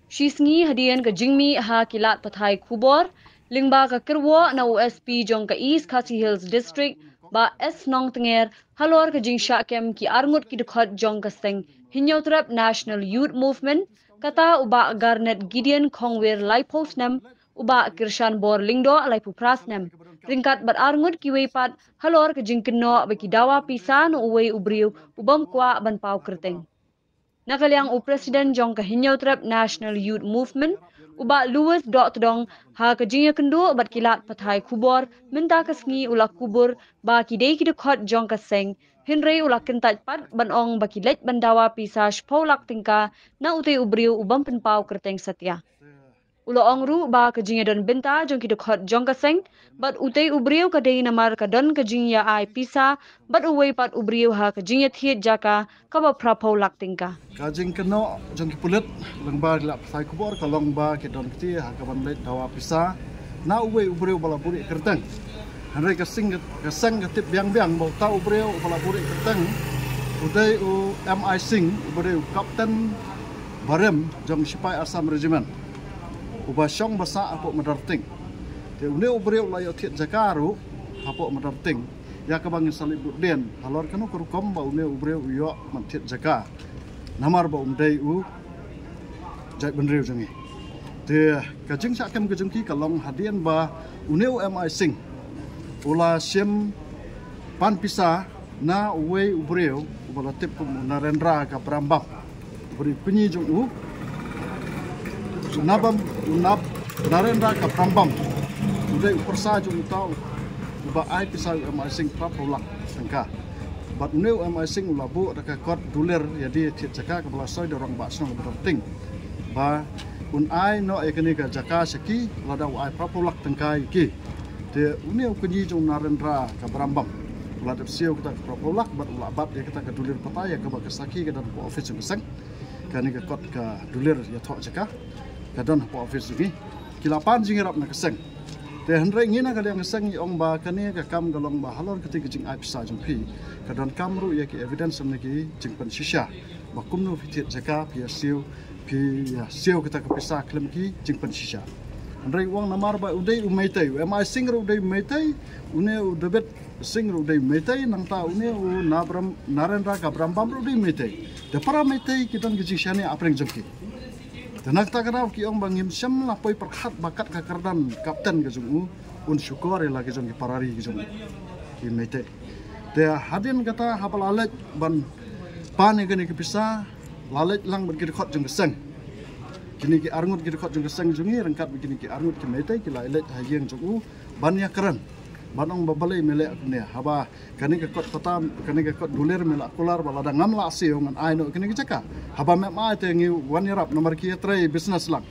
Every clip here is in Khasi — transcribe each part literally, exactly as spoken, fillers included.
Shi sngi hadien ka jingmih ha ki lad pathai khubor lyngba ka kyrwoh na u S P jong ka East Khasi Hills District, Bah S Nongtnger, halor ka jingshah kem ki arngut ki dkhot jong ka seng Hynñiewtrep National Youth Movement, kata u Bah Garnet Gideon Khongwir, laiphew snem, u Bah Kyrshanbor Lyngdoh, laiphew phra snem, ryngkat bad arngut kiwei pat, halor ka jingkynnoh ba ki dawa pisa na uwei u briew u bym kwah ban paw kyrteng. Na ka liang u President jong ka Hynñiewtrep National Youth Movement, u Bah Louis Dohtdong, ha ka jingïakynduh bad ki lad pathai khubor mynta ka sngi, u la kubur ba ki dei ki dkhot jong ka seng, hynrei u la kyntait pat ban ong ba ki leit ban dawa pisa shiphew lak tyngka na utei u briew u bym pynpaw kyrteng satia. U la ong ruh ba ka jingïadon bynta jong ki dkhot jong ka seng bad utei u briew ka dei namar ka don ka jingïa ai pisa bad uwei pat u briew ha ka jingïathied jaka kaba phraphew lak tyngka. Ka jingkynnoh jong ki pulit lyngba ki lad pathai khubor ka long ba ki don kti ha kaban leit dawa pisa na uwei u briew ba la buhrieh kyrteng. Hynrei ka seng, ka seng ka tip biang biang ba uta u briew ba la buhrieh kyrteng u dei u M I Singh, u ba dei u Captain barim jong Sipai Assam Regiment, uba shong ba sah hapoh Madarting. Te une u briew u la ïoh thied jaka ruh hapoh Madarting, ïa kaba ngin sa leit bud dien halor kano ka rukom ba une u briew u ïoh ban thied jaka namar ba um dei u jaitbynriew jong ngi. Te ka jingshah kem ka jong ki ka long hadien ba une u M I Singh u la shim pan pisa na uwei u briew uba la tip kum u Narendra Kabrambam, u briew kñi jong u. U Nabam, u Nab, Narendra Kabrambam u dei u pyrsa jong uta uba ai pisa u M I Singh phraphew lak tyngka. Bad une u M I Singh u la buh da ka kot dulir ïa die thied jaka kaba la soi da u rangbah shnong Madarting ba un ai noh ïa kane ka jaka sha ki lada u ai phraphew lak tyngka ïa ki. Te une u kñi jong u Narendra Kabrambam u la dep siew kata ka phraphew lak bad u la bat ïa kata ka dulir patta ïa kaba ka sakhi ka don hapoh office jong ka seng. Kane ka kot ka dulir ïathoh jaka ka don hapoh office jong ngi. Ki la pan jingïarap na ka seng. Te hynrei ngi na ka liang ka seng ngi ong ba kane ka kam ka long ba halor kata ka jingai pisa jong phi, ka donkam ruh ïa ki evidence na ki jingpynshisha ba kumno phi thied jaka, phi ïa siew, phi ïa siew kata ka pisa khlem ki jingpynshisha. Hynrei u ong namar ba u dei u Meitei, u M I Singh ruh u dei u Meitei, une u David Singh ruh u dei u Meitei, nangta une u Nabram, Narendra Kabrambam ruh u dei u Meitei. Te para Meitei ki don ki jingshaniah hapdeng jong ki. Te na kata ka daw ki ong ba ngim shym la poi pyrkhat ba kat ka kyrdan kapten ka jong u un shukor ïa la ki jong ki para ri ki jong u, ki Meitei. Te hadien kata haba la leit ban pan ïa kane ka pisa, la leit lang bad ki dkhot jong ka seng. Kine ki arngut ki dkhot jong ka seng jong ngi ryngkat bad kine ki arngut ki Meitei ki la leit ha ïing jong u ban ïakren, ban ong ba balei me leh kumne, haba kane ka kot patta, kane ka kot dulir me la kular ba lada ngam lah siew ngan ai noh kane ka jaka. Haba mem ai te ngi wan ïarap namar ki ïatrei business lang.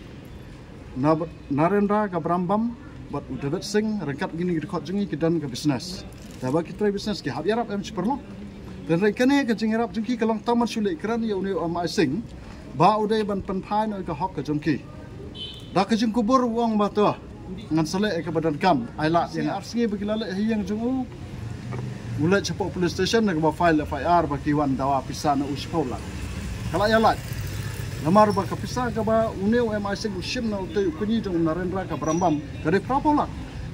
Na, Narendra Kabrambam bad u David Singh ryngkat kine ki dkhot jong ngi ki don ka business. Te haba ki trei business ki hap ïarap, em shi paralok. Te hynrei kane ka jingïarap jong ki ka long tang ban shu leh kren ïa une u M I Singh ba u dei ban pynphai noh ïa ka hok ka jong ki. Da ka jingkubur u ong ba to ngan sa leh ïa kaba donkam, ai lad ïa nga. Ar sngi ba ki la leit ha ïing jong u, u leit shapoh police station na kaba file F I R ba ki wan dawa pisa na u shiphew lak. Ka la ïa lad. Namar ba ka pisa kaba une u M I Singh u shim na utei u kñi jong u Narendra Kabrambam ka dei phraphew lak.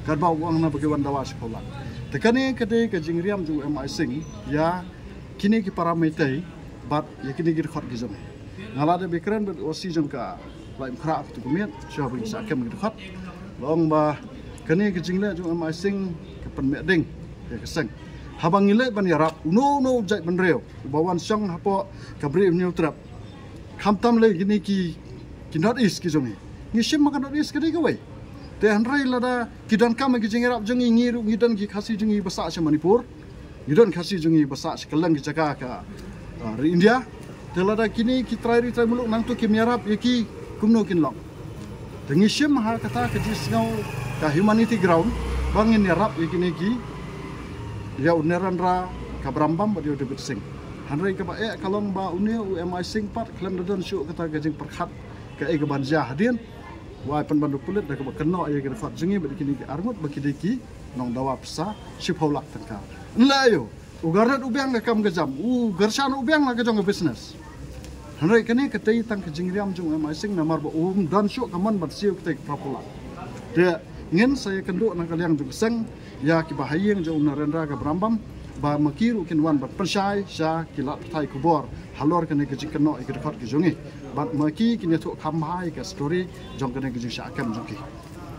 Katba u ong na ba ki wan dawa shiphew lak. Te kane ka dei ka jingriam jong u M I Singh ïa kine ki para Meitei bad ïa kine ki dkhot ki jong ngi. Nga la dep ïakren bad u O C jong ka Laitumkhrah, Khutu Kmiet, shuwa ba ngin shah kem ki dkhot. La ong ba kane ka jingleh jong u M I Singh ka pynmeh ding ïa ka seng. Haba ngi leit ban ïarap uno uno u jaitbynriew uba wan shong hapoh ka Bri u Hynñiewtrep, khamtam lei kine ki, ki North East ki jong ngi. Ngi shim ma ka North East ka dei kawei. Te hynrei lada ki donkam ki jingïarap jong ngi, ngi ruh ngi don ki Khasi jong ngi ba sah sha Manipur. Ngi don Khasi jong ngi ba sah sha kylleng ki jaka ka, ah, ri India. Te lada kine ki trai ri trai muluk nangta kim ïarap ïa ki, kumno kin long? Te ngi shim ha kata ka jingsngew ka humanity ground ba ngin ïarap ïa kine ki, ïa u Narendra Kabrambam bad ïa u David Singh. Hynrei kaba eh ka long ba une u M I Singh pat khlem da don shuh kata ka jingpyrkhat kaei kaban jia hadien. U ai pynban da u pulit da kaba kynnoh ïa ki dkhot jong ngi bad kine ki arngut ba ki dei ki nongdawa pisa shiphew lak tyngka. Ngi la ïoh U Garnet u biang ka kam ka jam, u Garshan u biang la ka jong ka business. Hynrei kane ka tei tang ka jingriam jong u M I Singh namar ba um don shuh ka mon ban siew ka tei ka popular. Te ngin sa ïakynduh na ka liang jong ka seng ïa ki ba ha ïing jong u Narendra ka Brambam ba ma ki ruh kin wan ban pynshai sha ki lad pathai khubor halor kane ka jingkynnoh ïa ka dkhot ka jong ngi. Bad ma ki kin ïathuh kham bha ïa ka story jong kane ka jingshah kem jong ki.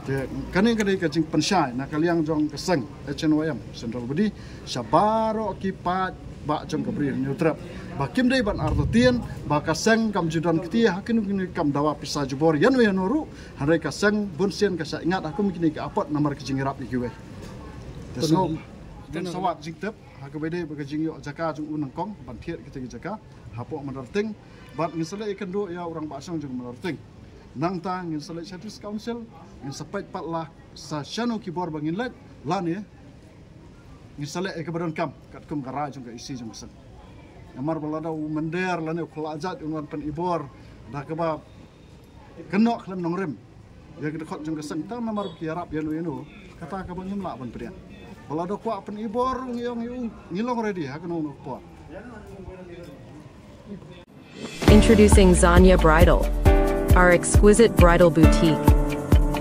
Te kane ka dei ka jingpynshai na ka liang jong ka seng H N Y M Central Body sha baroh ki paidbah jong ka Bri Hynñiewtrep ba kim dei ban artatien ba ka seng kam ju don kti ha kino kino kam dawa pisa jubor ïano ïano ruh. Hynrei ka seng bun sien ka shait ngat ha kum kine ki apot namar ka jingïarap ïa kiwei. Te sngewbha jingtip ha kaba dei ba ka jingïoh jaka jong u nyngkong ban thied kita ki jaka hapoh Madarting. Bad ngin sa leit ïakynduh ïa u rangbah shnong jong Madarting. Nangta ngin sa leit sha District Council, ngin sa peit pat la sa shano ki bor ba ngin leit lane ngin sa leit ïa kaba donkam katkum ka rai jong ka E C jong ka seng. Namar ba lada u mynder lane u khlajait un wan pynibor da kaba kynnoh khlem nongrim ïa ka dkhot jong ka seng tang namar ki ïarap ïano ïano, kata kaba ngim lah ban pdiang. Ba lada kwah pynibor ngi ong ïa u, ngi long ready ha kano kano ka por. Introducing Zanya Bridal, our exquisite bridal boutique.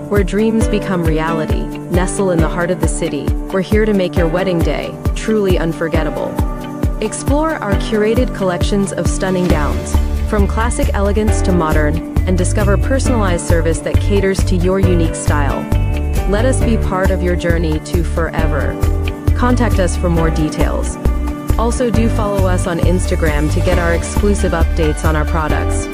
Where dreams become reality, nestle in the heart of the city, we're here to make your wedding day truly unforgettable. Explore our curated collections of stunning gowns, from classic elegance to modern, and discover personalized service that caters to your unique style. Let us be part of your journey to forever. Contact us for more details. Also, do follow us on Instagram to get our exclusive updates on our products.